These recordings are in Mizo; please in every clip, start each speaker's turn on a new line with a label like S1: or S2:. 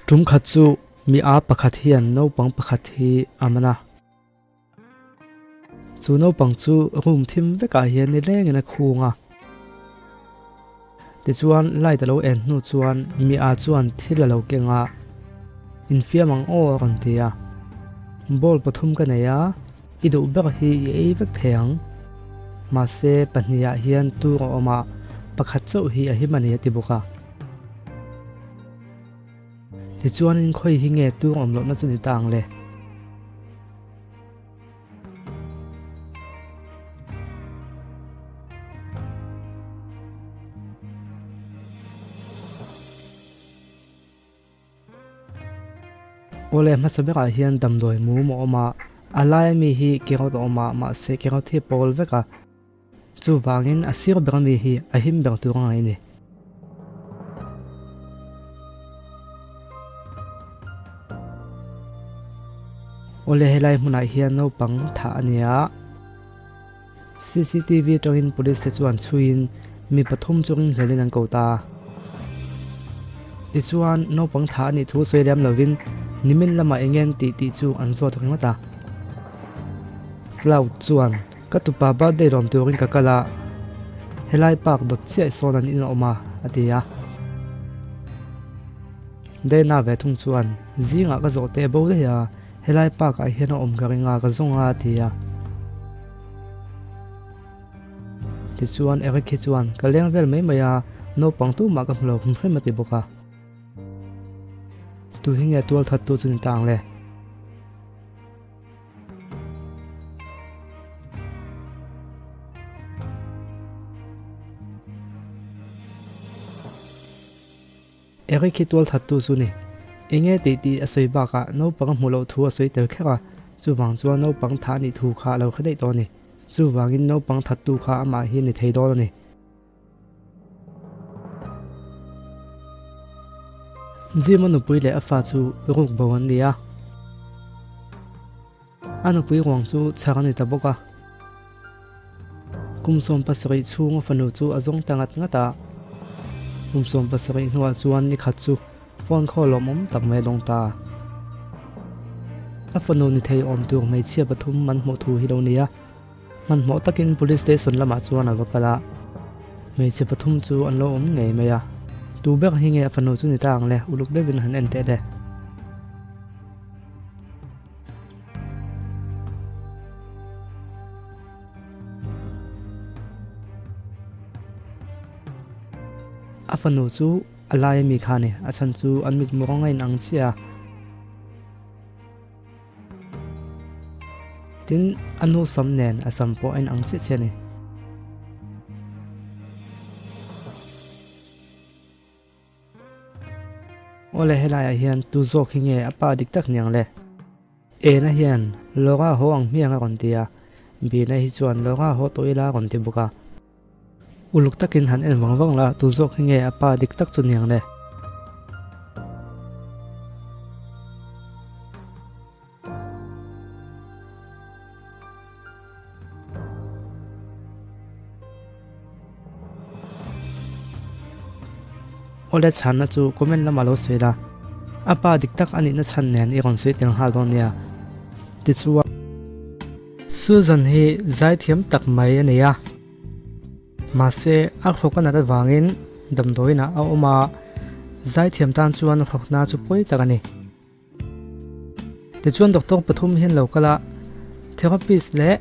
S1: Tum khat chu mi a pakhat hian naupang pakhat hi a man a. Chu naupang chu room thim vekah hian nilengin a khung a. Tichuan light a lo en hnu chuan mi a chuan thil a lo keng a, Infiam ang aw a rawn ti a. Ball pathum ka nei a, i duh ber hi i ei vek thei ang. Mahse pahnihah hian tur a awm a, pakhat chauh hi a him a ni a ti bawk a. Tichuanin khawi hi nge tur awm lohna chu ni ta ang le? Awle hmasa berah hian damdawi mum a awm a, a laia mi hi carrot a awm a, mahse carrot hi a pawl vek a, chuvangin a sir ber ami hi a him ber tur a ngaih a ni. Awle helai hmunah hian naupang thah a ni a, cctv atangin police te chuan chhuiin mi pathum chu ringhlelin an ko ta. Tichuan naupang thah a nih thu sawi lem lovin nimin lamah eng nge an tih tih chu an zawt ringawt a. Cloud chuan Ka tupa birthday lawm turin ka kal a, helai park dawt chiah sawn an in a awm a, a ti a. Dana ve thung chuan, Zingah ka zawh teh bo daih a, helai park ah hian a awm ka ring a, ka zawng a, a ti a. Tichuan Eric hi chuan, Ka leng vel mai mai a, naupang tumah ka hmu lo hrim hrim a ti bawk a. Tu hi nge tual thattu chu ni ta ang le? Eric hi tual thattu chu ni. Enge tih tih a sawi bakah naupang a hmuh loh thu a sawi tel kher a, chuvang chuan naupang thah nih thu kha a lo hre daih tawh a ni. Chuvangin naupang thattu kha amah hi ni thei dawn a ni. Jim-a nupui leh a fa chu ruk bo an ni a. A nupui ruang chu chhar a ni ta bawk a. Kum 70 chhung a fanu chu a zawng ta ngat ngat a. Kum 70 hnuah chuan ni khat chu phone khaw lawmawm tak mai a dawng ta. A fanu ni thei awm tur hmeichhia pathum an hmuh thu hi lo ni a. Hmanhmawh takin Police Station lamah chuan a va kal a, hmeichhe pathum chu an lo awm ngei mai a. Tu ber hi nge a fanu chu ni ta ang le, uluk deuhin han en teh le. A fanu chu a lai ami kha a ni, a chhan chu an mitmu rawng a inang chiah a. Tin, a nu sam nen a sam pawh a inang chiah chiah a ni. Awle helaiah hian tu zawk hi nge a pa dik tak niang le? Ena hian Laura haw ang hmiang a rawn ti a, Bina hi chuan Laura haw tawh ila a rawn ti bawk a. Uluk takin han en vang vang la, tu zawk hi nge a pa dik tak chu niang le? Awle chhanna chu comment lamah lo sawi la, a pa dik tak a nihna chhan nen i rawn sawi tel nghal dawn nia. Tichuan. Susan hi zaithiam tak mai a ni a, mahse a hlawk a nat avangin damdawiinah a awm a, zaithiam tan chuan hlawkna chu pawi tak a ni. Tichuan doctor pathum hian lo kal a, therapist leh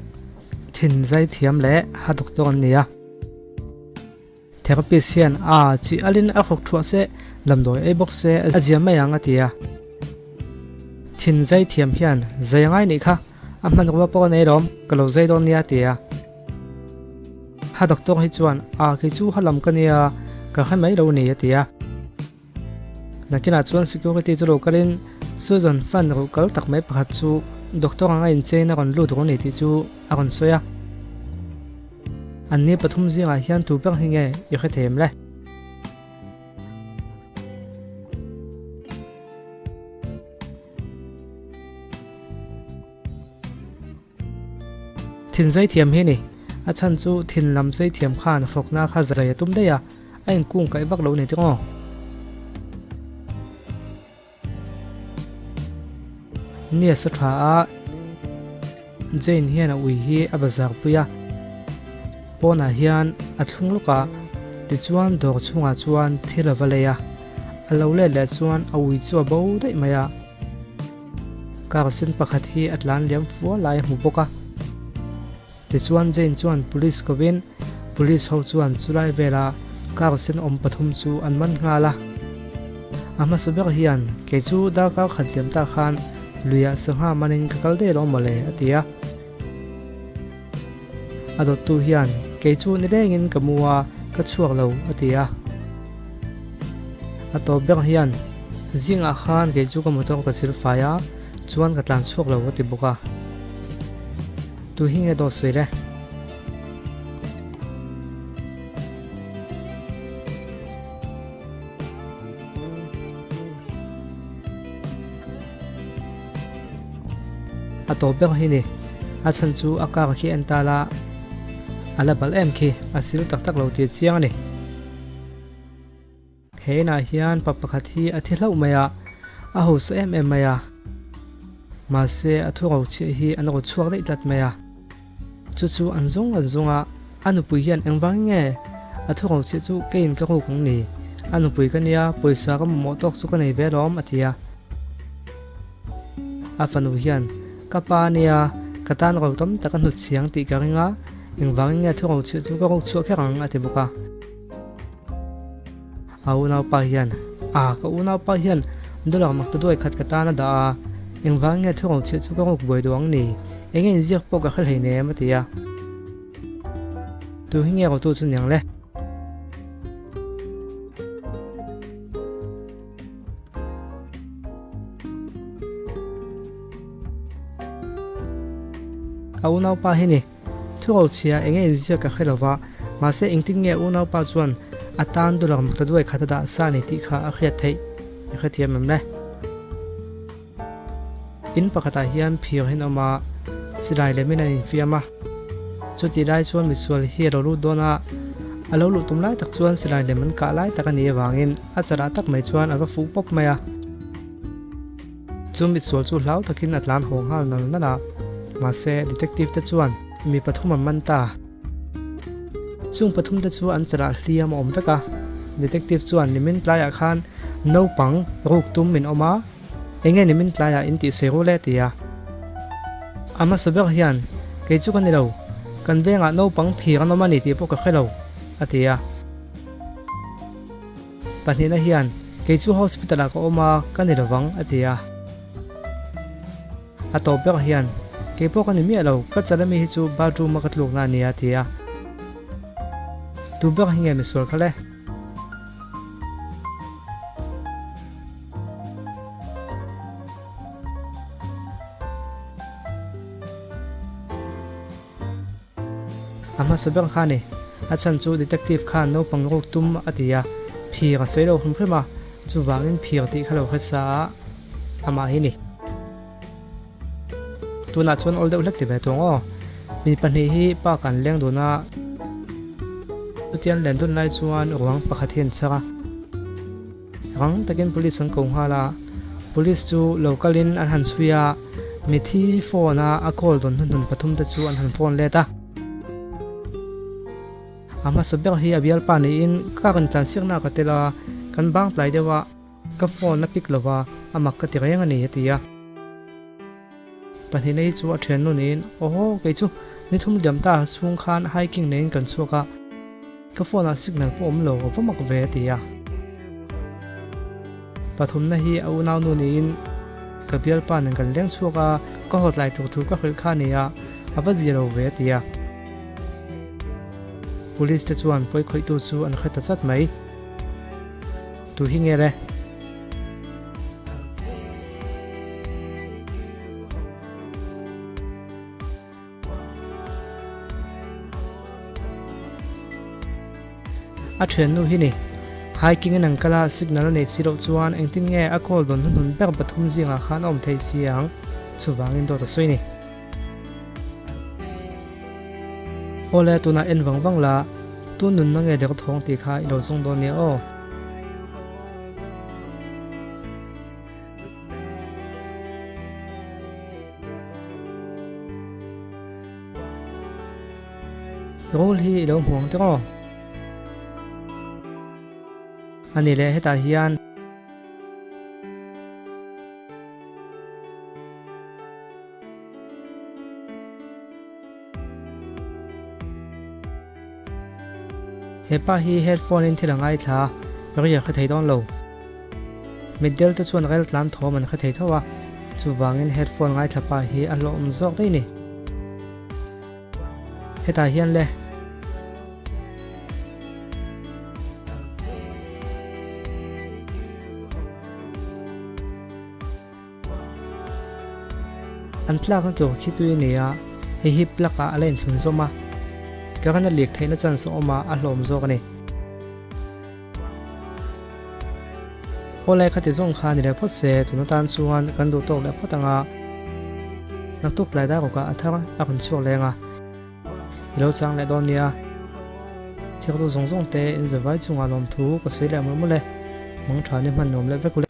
S1: thin zaithiam leh ha doctor an ni a. Therapist hian a chi alin a hlawk thuah se, damdawi ei bawk se a zia mai ang a ti a. Thin zai thiam hian zai a ngai nih kha, a hmanrua pawh a nei lawm, ka lo zai dawn nia a ti a. Ha doctor hi chuan a kei chu ha lam ka nia, ka hre mai lo ni a ti a. Nakinah chuan security chu lo kalin Susan fan ruh kal tak mai pakhat chu doctor anga inchein a rawn lut ru ni tih chu a rawn sawi a. An ni pathum zingah hian tu ber hi nge i hre them le? Thin zai thiam hi a ni. A chhan chu thin lam zai thiam khan fawkna kha zai a tum daih a, a inkung kaih vak lo ni tiraw? Ni a sa tha a, Jane hian a ui hi a bazar pui a, pawnah hian a thlung lawk a, tichuan dawr chhungah chuan thil a va lei a, a lo let leh chuan a ui chu a bo daih mai a. Car sen pakhat hi a tlan liam fua lai a hmu bawk a. Tichuan Jane chuan police kovin police ho chuan chulai vela car sen awm pathum chu an man nghal a. A hmasa ber hian kei chu darkar khat liam ta khan luiah sangha manin ka kal daih lo mawle a ti a. A dawttu hian kei chu ni lengin ka mu a, ka chhuak lo a ti a. A tawp ber hian zingah khan kei chu ka motor ka chil fai a, chuan ka tlan chhuak lo a ti bawk a. Tu hi nge dawt sawi le? A tawp ber hi ni. A chhan chu a car khi en ta la a la balh em khi a sil tak tak lo tih a chiang a ni. He inah hian pa pakhat hi a thi hlauh mai a, a hausa em em mai a. Mahse a thu ro chhiah hi an ro chhuak daih tlat mai a. Chu chu an zawng an zawng a, a nupui hian engvang nge a thu ro chhiah chu keiin ka ruk ang ni? A nupui ka nia, pawisa ka mamawh tawk chu ka nei ve alawm a ti a. A fanu hian, Ka pa nia, ka tan ro tam tak a hnutchhiang tih ka ring a, engvangin nge a thu ro chhiah chu ka ruk chhuah kher ang a ti bawk a. A unaupa hian, A, ka unaupa hian dollar mak ta duai khat ka tan a dah a, engvang nge thu rochhiah chu ka ruk buai duh ang ni? Enge inziak pawh ka hre hlei nem, a ti a. Tu hi nge rotu chu niang le? A unaupa hi ni. Thu rochhia enge inziak ka hre lova, mahse engtin nge unaupa chuan a tan dollar mak ta duai khat a dah sa a ni tih kha a hriat theih i hrethiam em le? In pakhatah hian phir hi an awm a, silai lemin an infiam a. Chutih lai chuan misual hi a lo lut dawn a, a lo luh tum lai tak chuan silai lem an kah lai tak a nih avangin a chalah tak mai chuan a va fuh pawp mai a. Chu mitsual chu hlau takin a tlan haw nghal nal nal a, mahse detective te chuan mi pathum an man ta. Chung pathum te chu an chalah hliam a awm vek a, detective chuan nimin tlaiah khan naupang ruk tum min awm a, enge nimin tlaiah in tih sawi ru le ti a. A hmasa ber hian kei chu ka ni lo, kan vengah naupang phir an awm a ni tih pawh ka hre lo, a ti a. Pahnihna hian, Kei chu hospital ah ka awm a, ka ni lovang, a ti a. A tawp ber hian, Kei pawh ka ni miah lo, ka chala mi hi chu bathroom a ka tlukna a nia, a ti a. Tu ber hi nge misual kha le? A hmasa ber kha a ni. A chhan chu detective khan naupang ruk tum a ti a, phir a sawi lo hrim hrim a, chuvangin phir tih kha lo hre sa a, amah hi ni. Tunah chuan awl deuh hlek ti ve tawng aw. Mi pahnih hi park an leng dun a, chutiang len dun lai chuan ruang pakhat hi an chhar a. Rang takin police an ko nghal a, police chu lo kalin an han chhui a, mithi phone a a call dawn hnuhnun pathum te chu an han phone let a. A hmasa ber hi a bialpa niin car in tlansiakna ka tel a, kan bang tlai deuh a, ka phone a pick lova a mak ka ti reng a ni a ti a. Pahnihna hi chu a thiannu niin, Awhaw, kei chu ni thum liam ta chhung khan hiking neiin kan chhuak a, ka phone ah signal pawh awm lo, a va mak ve a ti a. Pathumna hi a unaunu niin, Ka bialpa nen kan leng chhuak a, ka haw tlai tur thu ka hrilh kha a ni a, a va zia lo ve a ti a. Police te chuan pawi khawihtu chu an hre ta chat mai. Tu hi nge le? A thiannu hi ni. Hiking in an kal a, signal a neih si loh chuan engtin nge a call dawn hnuhnun ber pathum zingah khan a awm thei si ang? Chuvangin dawt a sawi ni. Awle tunah en vang vang la, tun nunna nge derthawng tih kha i lo zawng dawn nia aw. Rul hi i lo hmu ang tiraw? A ni leh hetah hian. He pa hi headphone in thil a ngaithla a, ri a hre thei dawn lo. Mitdel te chuan rel tlan thawm an hre thei tho a, chuvangin headphone ngaithla pa hi a hlawhawm zawk daih ni. Hetah hian le. An tlakna tur khi tui a ni a, hei hi plug ah a la inthlun zawm a, current a leak theihna chance a awm a, a hlawm zawk a ni. Awlai khati zawng kha ni leh phawt se, tun atan chuan kan duh tawk leh phawt ang a, naktuk tlai dar rawkah a thar a rawn chhuak leng a, i lo chang leh dawn nia. Thirtu zawng zawng te in zavai chungah lawmthu ka sawi leh mawlh mawlh e, mangtha ni hman nuam leh vek u le.